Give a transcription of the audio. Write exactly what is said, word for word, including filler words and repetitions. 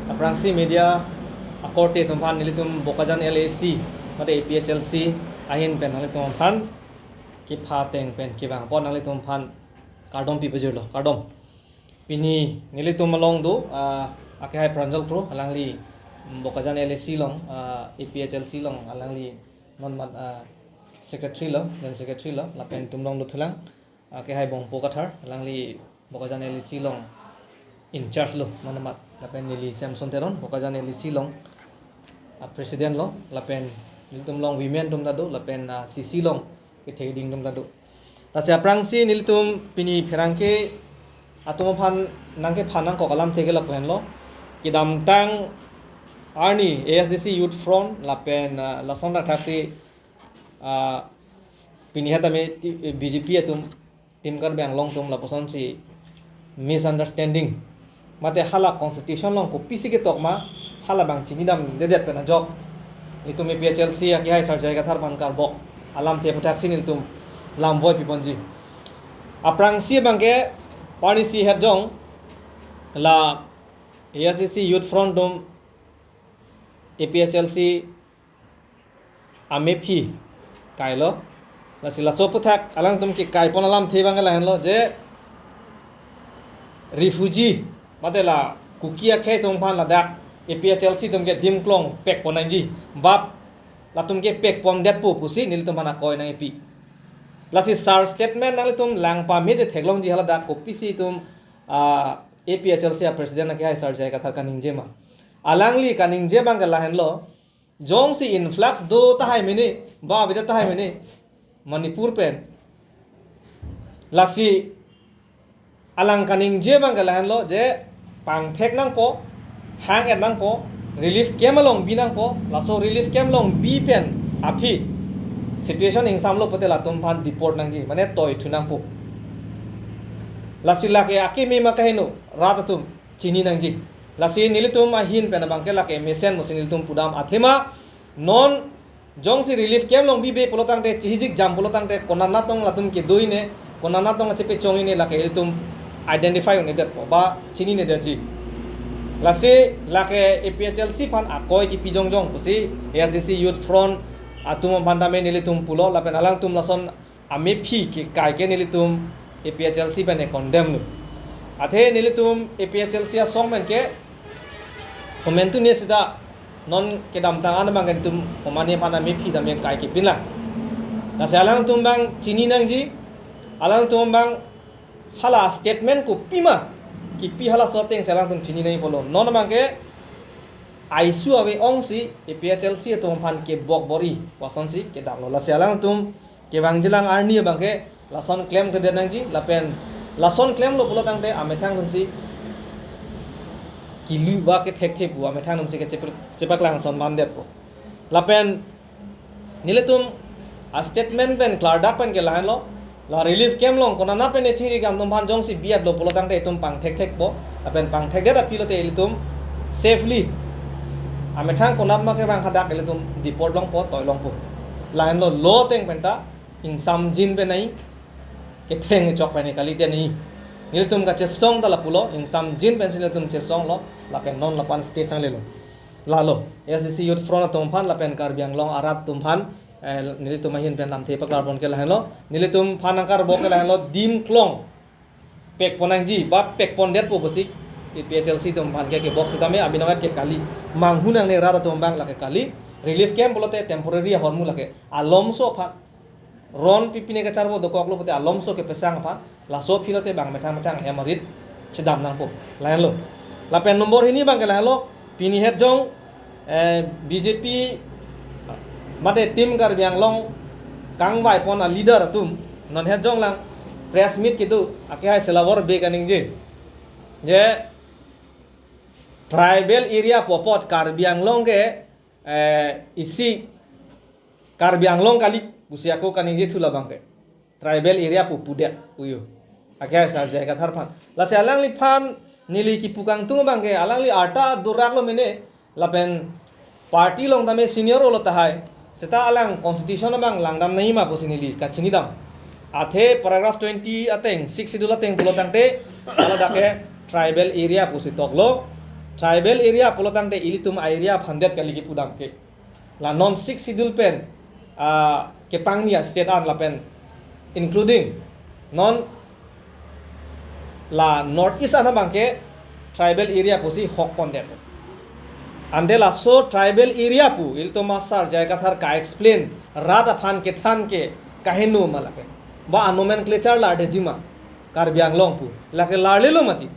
Aphrangsi media akorte atum aphan nelitum Bokajan L A C mate A P H L C ahin pen nanglitum aphan kepha ateng pen kevang apot nanglitum aphan kardom pi pajirlo, kardom. Pini nelitum along do, ah, akehai Pranjal Kro, alangli, mm, Bokajan L A C along, ah, A P H L C along, alangli non mat, ah, secretary lo, general secretary lo, lapen itum along dothulang, ah, akehai Bongpo Kathar, alangli Bokajan L A C along in charge lo, non mat, lapen neli Samson Teron, Bokajan L A C along, ah, president lo, lapen nelitum along women atum ta do, lapen, ah, C C along ketheding atum ta do. Lasi aphrangsi nelitum pini pherangke atum aphan nangkephan nangkok alamthe ke lapu henlo. Kedamtang arni A S D C Youth Front lapen, ah, lason thakthaksi, ah, pini hat tame ti-, B J P atum, Team Karbi Anglong atum lapusonsi misunderstanding mate hala constitution along kopisi ketok ma, hala abang chinidamdedet pen ajok itum A P H L C akehai Sarjai Kathar aphan karbok alamthe aphuthaksi nelitum lamvoi piponji. Aphrangsi abangke arnisi hetjong la A S D C Youth Front atum A P H L C amephi kailo. Lasi laso aphuthak alangtum kekaipon alamthe abangke lahenlo je refugee mate la Kuki akhei atum aphan ladak A P H L C atum ke dimklong pekpon nangji, bap latum ke pekpondetpo pusi nelitum aphan akoi nangkepi. Lasi sir statement nanglitum lang pame te theklongji, haladak kopisi itum, ah, A P H L C a president akehai Sarjai Kathar kaningje ma. Alangli kaningje abangke lahenlo, jongsi influx do tahai mene, ba avedet tahai mene Manipur pen. Lasi alang kaningje abangke lahenlo je pangthek nangpo, hang-et nangpo, relief camp along bi nangpo, laso relief camp along bi pen aphi situation ingsamlo pute latum aphan deport nangji, mane toithu nangpo. Lasi lake akeme ma kaheno rat atum chini nangji. Lasi nelitum ahin pen abangke lake mesen mosi nelitum pudam athema non jongsi relief camp along bibe pulotangte, chihijik jam pulotangte, konat natong latum kedo-i ne, konat natong chepechong-i ne lake ilitum identify un-edetpo ba chininedetji. Lasi lake A P H L C aphan akoi kipi jongjong pusi A S D C Youth Front atum aphan tame nelitum pulo, lapen alangtum lason amephi kekai ke nelitum A P H L C pen condemn lo. Athe nelitum A P H L C asong pen ke komantu ne sita non kedamtang an abangke nelitum komane aphan amephi dame kai kepinlang. Lasi alangtum abang chini nangji, alangtum abang hala statement kopi ma kipi, halaso atengsi alangtum chini nangji pulo. Non abangke aisu ave ongsi A P H L C atum aphan kebok bor-i pu asonsi kedamlo. Lasi alangtum kevangjilang arni abangke lason klemkledet nangji, lapen lason klemlo pulotangte amethang atumsi kilu ba kethekthe pu, amethang atumsi kechepak, chepaklang ason mandetpo. Lapen nelitum a statement pen klardak pen ke lahenlo, la relief camp along konat pen ne chiri kam atum aphan jongsi bi-etlo pulotangte itum pangthekthekpo, lapen pangthekdet aphi lote ilitum safely amethang konat ma kevang hadak ilitum deport longpo, toi longpo. Lahenlo, law ateng penta ingsamjin pen nai, ketheng chok pen kali te nai. Nelitum kachesong ta lapulo, ingsamjin pensi nelitum chesonglo, lapen non lapu-an stage nanglelo. Lalo, A S D C Youth Front atum aphan lapen Karbi Anglong arat atum aphan, eh, nelitum ahin pen lamthe paklarpon ke lahenlo, nelitum aphan nangkarbok ke lahenlo, dimklong pekpon nangji ba pekpondetpo pusi A P H L C atum aphan ke kebok sitame abinongat ke kali, manghu nangne rat atum abang lake kali, relief camp pulote temporary ahormu lake, alomso aphan ron pipine kacharbo dokoklo pute alomso kepesang aphan, laso aphi lote abang methang methang hem arit chedam nangpo. Lahenlo. Lapen nombor hini abangke lahenlo, pini hetjong, eh, B J P mate Team Karbi Anglong kangvaipon a leader atum non hetjong lang press meet kedo, akehai Selawor Bey kaningje je tribal area pu apot Karbi Anglong ke, eh, isi Karbi Anglong kali pusi ako kaningje thu labangke. Tribal area pu pudet uyo. Akehai Sarjai Kathar aphan. Lasi alangliphan neli kipu kangtung abangke, alangli arta duraklo mene, lapen party along tame senior olo tahai. Seta alang constitution abang langdam nangji ma pusi neli kachinidam. Athe paragraph twenty ateng, Sixth Schedule ateng pulotangte, haladak ke tribal area pusi toklo. Tribal area pulo tangte ilitum a-area aphan det kali kipu dam ke. La non Sixth Schedule pen, ah, kepangni a-state an lapen including non la North East an abang ke tribal area pusi hok pon det. Ante laso tribal area pu ilitum a-sar J I Kathar ka-explain rat aphan kethan ke kaheno ma lake. Ba a-nomenclature lar detji ma Karbi Anglong pu. Lake larlelo mati.